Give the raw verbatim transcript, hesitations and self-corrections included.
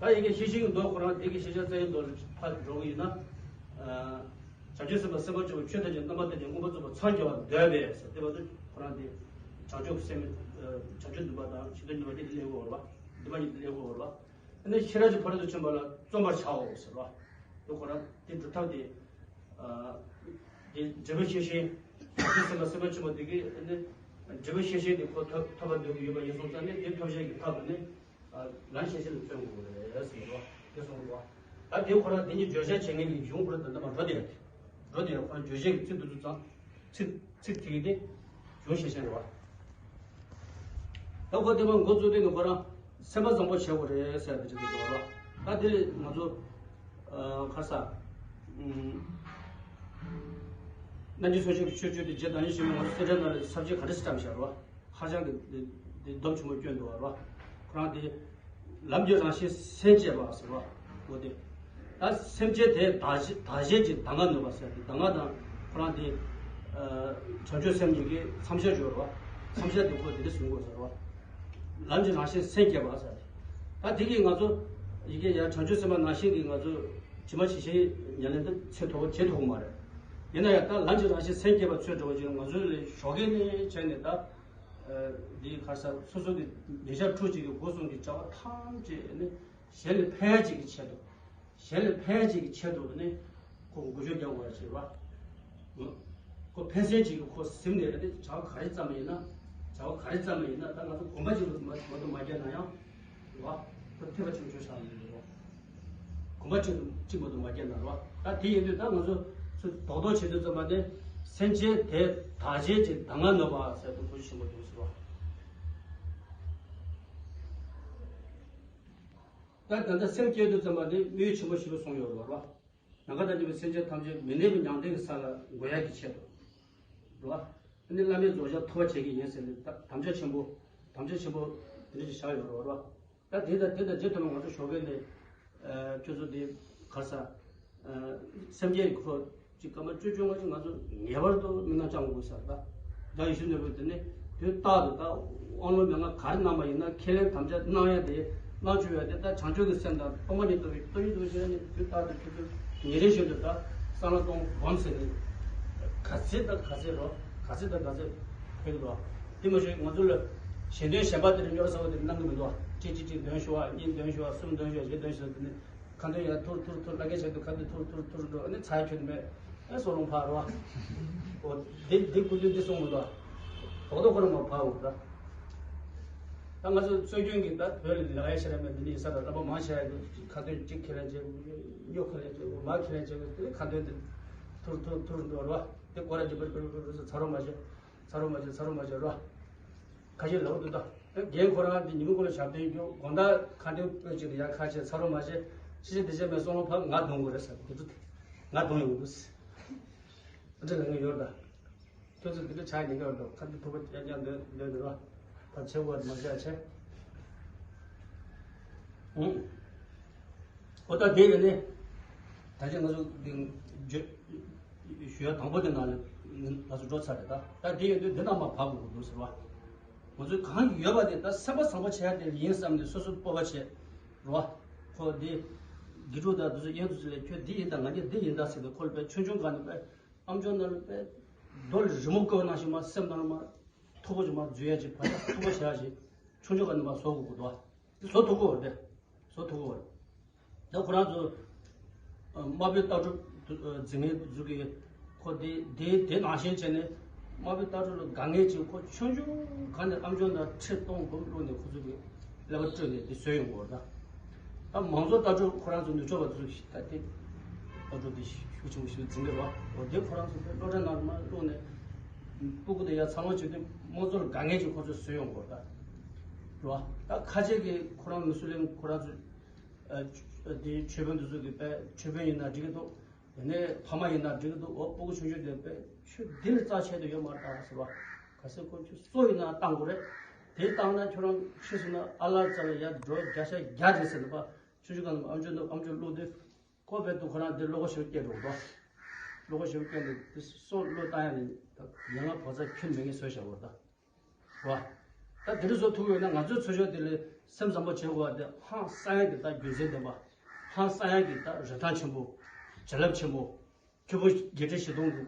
ད་ཡི་གེ་ཤེས་བཞིན་གྱི་མདོ་ཁོ་རང་དེ་གི་ཤེས་བྱ་རྩ་བའི་མདོ་ལ་ཕར་འགྲོ་གི་ཡིན་ན། བྱང་ཆུབ་སེམས་དཔའ་སེམས་དཔའ་ཆེན་པོ་ཆོས་ཐམས་ཅད་རྣམ་པར་དག་ཅིང་མངོན་པར་རྫོགས་པར་འཚང་རྒྱ་བར་འདོད་པས་ཟེར་དེ་བར་དུ་ཁོ་རང་དེ་བྱང་ཆུབ་སེམས། བྱང་ཆུབ་འདུན་པ་དང་ཞི་བདེ་འདུན་པ་དེ་གཉིས་ལེན་དགོས་པ་རེད་བ། འདུན་པ་གཉིས་དེ་ལེན་དགོས་པ་རེད་བ། ཨ་ནི་ཤེས་རབ་ཀྱི་ཕ་རོལ་ཏུ་ཕྱིན་པ་ལ་བརྩོན་པར་བྱའོ་ཟེར་བ། དེ་ཁོ་རང་དེ་སྒྲུབ་ཐབས་དེ། དེ་འབྲས་བུ་ཤེས་བཞིན། བྱང་ཆུབ་སེམས་དཔའ་སེམས་དཔའ་ཆེན་པོ་དེ་གིས་ནི། འབྲས་བུ་ཤེས་བཞིན་དེ་ཁོ་ཐོབ་ཐོབ་པར་འདོད་ཀྱི་ཡོད་པ་ཡིན་སོང་ཙང་ནི་དེ་ཐོབ་བྱེད་ཀྱི་ཐབས་ལ་ནི། ལམ་ཤེས་བཞིན་དུ་བརྩོན་དགོས་རེད་ཟེར་བ། དེ་གསུངས་པ། ད་དེ་ཁོ་རང་དེ་ཉིད་བརྗོད་བྱ་བྱེད་མཁན་གྱི་གཞུང་ཁོ་རང་དང་འདྲ་མ་འགྲོ་དེ་རེད། འགྲོ་དེ་རེད་ཁོ་རང་བརྗོད་བྱེད་ཀྱི་ཚིག་དེ་ཚོ་ཙང་། ཚིག་ཚིག་དེ་གི་དེ། གཞུང་ཤེས་བཞིན་རེད་བ། ད་ཁོ་དེ་མ་འགོ་བཙུགས་དུས་ནས་ཁོ་རང་སེམས་པ་བཟང་པོ་བྱེད་དགོས་རེད་ཟེར་བ་ཅིག་འདུག་བ། ད་དེ་ལས་ང་ཚོ་ཨ་ཁ་ས་ཨུམ་རྣམ་འགྱུར་སོ་བཞི་གི་ཆོས་སྤྱོད་དེ་རྗེ་བདག་ཉིད་ཞི་བའི་ངོ་བོ་གསེར་ཁྲའི་ནང་ལ་ས་བཅད་ག་འདྲ་ཞིག་བཀྲམ་བཞག་རེད་བ། ཧ་ཅང་གི་དེ་དེ་སྡོམ་ཆེན་པོ་བསྐྱོན་འདུག་བ། ཁོ་རང་དེ་ལམ་གྱི་རང་བཞིན་སེམས་བསྐྱེད་པ་ཟེར་བ། འོ་དེ། ད་སེམས་བསྐྱེད་དེ་བདག་བཞི་བདག་བཞི་གྱི་གདམས་ངག་ནོད་པ་ཟེར་ཏེ་གདམས་ངག་དང་ཁོ་རང་དེ། བྱང་ཆུབ་སེམས་གཉིས་ཀྱི་མཚམས་སྦྱར་སྦྱོར་བ། མཚམས་སྦྱར་དེ་ཁོ་དེ་འདྲ་གསུང་དགོས་ཟེར་བ། ལམ་གྱི་རང་བཞིན་སེམས་བསྐྱེད་པ་ཟེར་ཏེ། ད་དེ་གིས་ང་ཚོ་ཡི་གེ་ཡ་བྱང་ཆུབ་སེམས་དཔའ་ནང་བཞིན་གྱི་ང་ཚོ་ཇི་མ་ཇི་བཞིན་ཉམས་ལེན་དུ་ཚེ་ཐོག་བྱེད་ཐུབ་ཀྱི་མ་རེད། ཡིན་ན་ཡང་ད་ལམ་གྱི་རང་བཞིན་སེམས་བསྐྱེད་པ་ཚོས་འགྲོ་བ་ཅིག་ང་ཚོའི་ལས་ཞོགས་ཀས་ནས་བྱས་ནས་ད། འདིའི་ཁར་ས་སོ་སོ་གི་ཉེ་ཆར་ཕྲུག་ཅིག་གི་སྒོ་གསུམ་གྱི་བྱ་བ་ཐམས་ཅད་ནི་གཞན་ལ་ཕན་ཡ་ཅིག་གི་ཆེད་དུ། གཞན་ལ་ཕན་ཡ་ཅིག་གི་ཆེད་དུ་ནི་ཁོ་འགུལ་སྐྱོད་རྒྱག་དགོས་ཡ་ཅིག་རེད་བ། ཁོ་ཕན་སེམས་ཅིག་གི་ཁོ་ཟིན་ནས་ནི་བྱ་བ་ག་རེ་བརྩམས་ཡིན་ན། བྱ་བ་ག་རེ་བརྩམས་ཡིན་ན་ད་ང་ཚོ་གོམ་པ་ཅིག་ལ་མ་མ་གཏོགས་མ་བརྒྱབ་ན་ཡང་། རེད་བ། ཁོ་ཐེག་པ་ཆེན་པོ་ཆགས་ཡོད་རེད་བ། གོམ་པ་གཅིག་གཅིག་མ་གཏོགས་མ་བརྒྱབ་ན་རོ། ད་དེ་ཡིན་དུས་ད་ང་ཚོ་ཚོ་རྡོག་རྡོག་བྱེད་དུས་ཙམ་པ་དེ་སེམས་ཅན་དེ་བདག་བྱེད་ཀྱི་གདམས་ངག་ནོད་པ་ཟེར་དུས་ཐུགས་རྗེ་ཆེན་པོ་འདུག་ཟེར་བ། ད་ད་ལྟ་སེམས་བསྐྱེད་དུས་ཙམ་པ་དེ་དམིགས་ཡུལ་ཆེན་པོ་ཞེ་པོ་གསུངས་ཡོད་རེད་བ། ནམ་མཁའ་དང་མཉམ་པའི་སེམས་ཅན་ཐམས་ཅད་མི་གནས་པའི་མྱང་འདས་ཀྱི་ས་ལ་འགོད་ཡག་གི་ཆེད་དུ། རེད་བ། ཨ་ནི་བླ་མེད་རྫོགས་བྱང་ཐོབ་པར་བྱེད་ཀྱི་ཡིན་ཟེར་ནས་ད་དམ་བཅའ་ཆེན་པོ། དམ་བཅའ་ཆེན་པོ་དེ་འདྲ་ཞིག་བཞག་ཡོད་རེད་བ། ད་དེ་དང་དེ་དང་རྗེས་མཐུན་ལ་ང་ཚོ་ཞོགས་ཀས་ནས་ཁྱོད་ཚོ་དེ་ག་ས་སེམས་བསྐྱེད་ཁོ་ཅིག་སྐར་མ་བཅུ་བཅོ་ལྔ་ཅིག་ང་ཚོ་ངེས་པར་དུ་མི་གནང་བཅང་དགོས་ས་ད། ད་ཡེ་ཤུ་ནོར་བུ་དེ་ནི་དུས་རྟག་ཏུ་ད་དབང་ལུང་མན་ངག་ག་རེ་གནང་བ་ཡིན་ན་ཁས་ལེན་དམ་བཅའ་གནང་ཡ་དེ་གནང་བཅུག་ཡ་དེ་ད་བྱང་ཆུབ་ཀྱི་སེམས་དང་སྟོང་པ་ཉིད་རྟོགས་པའི་སྟོང་ཉིད་རྟོགས་པའི་ཆོས་ནི་དུས་རྟག་ཏུ་ཁྱོད་ཚོ་ཉིན་རེ་བཞིན་དུ་ད་བསམ་བློ་གཏོང་སྒོམ་ཟེར་ནས་ག་ཚོད་ད་ག་ཚོད་རོ་ག་ཚོད་ད་ག་ཚོད་ཕེབས་འདུག་དེ་མ་ཞིག་ང་ཚོ་ལ་གཞན་དོན་གཞན་པ་དེར་སྙོར་ཚ་བ་དེར་གནང་གི་མི་འདུག་གཅིག་གཅིག་གཅིག་འདོན་ཞུ་བ་གཉིས་འདོན་ཞུ་བ་གསུམ་འདོན་ཞུ་བ་བཞི་འདོན་ཞུ་བ་དེ་ནི་ཁ་འདོན་ཡང་ཐུར་ཐུར་ཐུར་ལ་ཀའི་ཆེད་དུ་ཁ་འདོན་ཐུར་ཐུར་ཐུར་འགྲོ་ཨ་ནི་ཚ་ཁྱོད་མེད་ཨ་སོག་རླུང་ཕར་རོ། འོ་དེ་དེ་ཀུན་ཏུ་འདི་གསུང་མི་འདུག་རྡོག་རྡོག་ཁོ་རང་མ་ཕར་འོ་ད། ད་ང་ཚོ་སྲོལ་རྒྱུན་གྱི་ད་བོད་ལ་ལ་ཀའི་ཆེད་ར་མེད་འདི་ནི་ཡིན་ས་ད་རྣམ་པ་མང་ཆེ་ཁ་འདོན་གཅིག་ཁས་ལེན་བྱེད་སྨྱོ་ཁས་ལེན་བྱེད་མ་ཁས་ལེན་བྱེད་དེ་ཁ་འདོན་དེ་ཐུར་ཐུར་ཐུར་འགྲོ་རོ། དེ་སྐོར་ར་ཅིག་པར་པར་པར་པར་ཚ་རོ་མ་བྱེད། ཚ་རོ་མ་བྱེད་ཚ་རོ་མ་བྱེད་རོ། ཁ་ཤས་ལབ་འདུག་ད། རྒན་ཁོ་རང་འདི་ཉིན་མོ་ཁོ་ལ་ཞབས་བརྟན་རྒྱུ་དགོང་དག་ཁ་འདོན་སྤོས་ཅིག་ལ་ཡ་ཁ་ཆེ་ཚ་རོ་མ་བྱེད་ཕྱི་ཕྱི་འདི་བྱེད་མེད་སོང་ལོ་ཕ་ང་གདོང་དགོས་རེད་ཟེར་དེ་ཚོ་ང་གདོང་ཡོང་འདུག་ཟེར། འདྲ་ལ་ངས་ཡོད་ད། ཁྱོད་ཚོ་འདི་འདྲ་ཆགས་ཉེན་ཁ་འདུག་ཁ་འདོན་ཐུབ་པ་རྐྱང་རྐྱང་འདོན་འདོན་འདུག་རོ། ད་ཆེ་བ་མ་བྱེད་ཆེ། ཨུང་། ཨོ་ད་དེ་ཡིན་ནི། ད་ཅི་ང་ཚོ་འདི་བརྗོད་ཞུ་ཡ་དང་པོ་དེ་ནང་ལ་ང་ཚོ་འགྲོ་ཚར་རེད་ད། ད་དེ་ཡིན་དུས་འདི་ནང་མ་བབས་དགོས་འདུག་ཟེར་བ། ང་ཚོའི་གང་ཡོད་པ་དེ་ད་སེམས་པ་བཟང་པོ་བྱས་ཏེ་ཡིན་བསམ་ནས་སོ་སོ་སྤོབས་པ་བྱེད་རོ། ཁོ་འདི་དགེ་ཕྲུག་དང་དེ་ཚོ་གཡས་དུ་ཚུད་ལས་ཁྱོད་འདི་ཡིན་ད་ང་འདི་འདི་ཡིན་ད་ཟེར་ཏེ་ཁོ་ལ་དཔེ་ཆུང་ཆུང་ག་ནས་དཔེ་ཨམ་ཅོག་ནང་ལ་དཔེ་རྡོ་ལ་རི་མོ་བརྐོས་ནང་བཞིན་མ་སེམས་ནང་ལ་མ་མཐུག་པོ་ཅིག་མ་འཛུལ་ཡ་ཅིག་བར་ཆད་མཐུག་པོ་བྱེད་ཡ་ཅིག་ཆུང་ཆུང་ག་ནས་མ་བཟོ་དགོས་ཀྱི་འདུག་བ། དེ་བཟོ་ཐུབ་ཀྱི་ཡོད་རེད་དེ། བཟོ་ཐུབ་ཀྱི་ཡོད་རེད། ད་ཁོ་རང་ཚོ་དམར་པོའི་ལྟ་གྲུབ་འཛིན་མཁན་ཚོ་གིས་ཁོ་དེ་དེ་དེ་ནང་བཞིན་བྱས་ནས་དམར་པོའི་ལྟ་གྲུབ་ལ་དགའ་མཁན་ཅིག་ཁོ་ཆུང་ཆུང་ག་ནས་ཨམ་ཅོག་ནང་ཁྲི་སྟོང་སྒོར་བླུགས་ནས་ཁོ་ཚོ་གིས་ཀླད་པ་སྤྲོད་ནས་དེ་བཟོས་ཡོང་གི་ཡོད་རེད་ད། ད་མང་གཙོ་ལྟ་གྲུབ་ཁོ་རང་ཚོ་ནུབ་ཕྱོགས་པ་ཚོ་ཞིག་ད་དེ་ལྟ་གྲུབ་དེ་ཤུགས་ཆེན་པོ་ཞིག་འཛིན་གྱི་རེད་བ། འོ་དེ་ཁོ་རང་ཚོ་དེ་སློབ་གྲྭ་ནང་ལ་མར་བླུགས་ནས་སྤུ་གུ་དེ་ཡར་འཚར་ལོངས་བྱེད་དུས་དམངས་གཙོ་ལ་དགའ་མཁན་ཅིག་ཁོ་ཚོས་བཟོས་ཡོང་གི་རེད་ད། རེད་བ། ད་ཁ་ཆེ་གི་ཁོ་རང་མུ་སི་ལིམ་ཁོ་རང་ཚོ་དེ་ཆོས་དཔོན་དེ་ཚོ་གི་དཔེ་ཆོས་དཔོན་ཡིན་ན་འགྲིག་གི་འདུག་དེ་ནས་ཕ་མ་ཡིན་ན་འགྲིག་གི་འདུག་འོ་སྤུ་གུ་ཆུང་ཆུང་དེ་དཔེ་ཆོས་འདི་ལ་རྩ་ཆེ་དུ་ཡོད་མ་རེད་ད་ཟེར་བ། གལ་སྲིད་ཁོ་ཆོས་སྲོག་ཡིན་ན་བཏང་དགོས་རེད། དེ་བཏང་ན་ཁྱོད་རང་ཤི་སོང་ན་ཨ་ལ་རྩ་ལ་ཡར་འགྲོ་བརྒྱ་ཆ་བརྒྱ་རེད་ཟེར་ནས་པ། ཆུང་ཆུང་སྒང་ནས་ཨམ་ཅོག་འདུག་ཨམ་ཅོག་བླུགས་དུས། ཁོ་བས་དུ་ཁོ་རང་འདིར་བློ་ཁོག་ཞིག་སྐྱེས་འགྲོ་གི་འདུག་བློ་ཁོག་ཞིག་སྐྱེས་ནས་འདི་སྲོག་བློས་བཏང་ཡ་ནི་ཡན་ལག་བག་ཚ་ཁྱོན་མེད་ངེས་བཟོས་བཞག་པ་རེད་ད། བ། ད་འདི་འདྲ་བཟོ་ཐུབ་ཡོད་ན་ང་ཚོའི་ཚོ་ཤོག་འདི་ལས་ སེམས་བཟང་པོ་བྱེད་དགོས་པ་དེ་ཧང་སང་ཡག་གི་ད་རྒྱུ་མཚན་ལྡན་པ། ཧང་སང་ཡག་གི་ད་རིན་ཐང་ཆེན་པོ། བྱིན་རླབས་ཆེན་པོ། ཁྱོད་པོ་བརྒྱད་ཁྲི་བཞི་སྟོང་གི་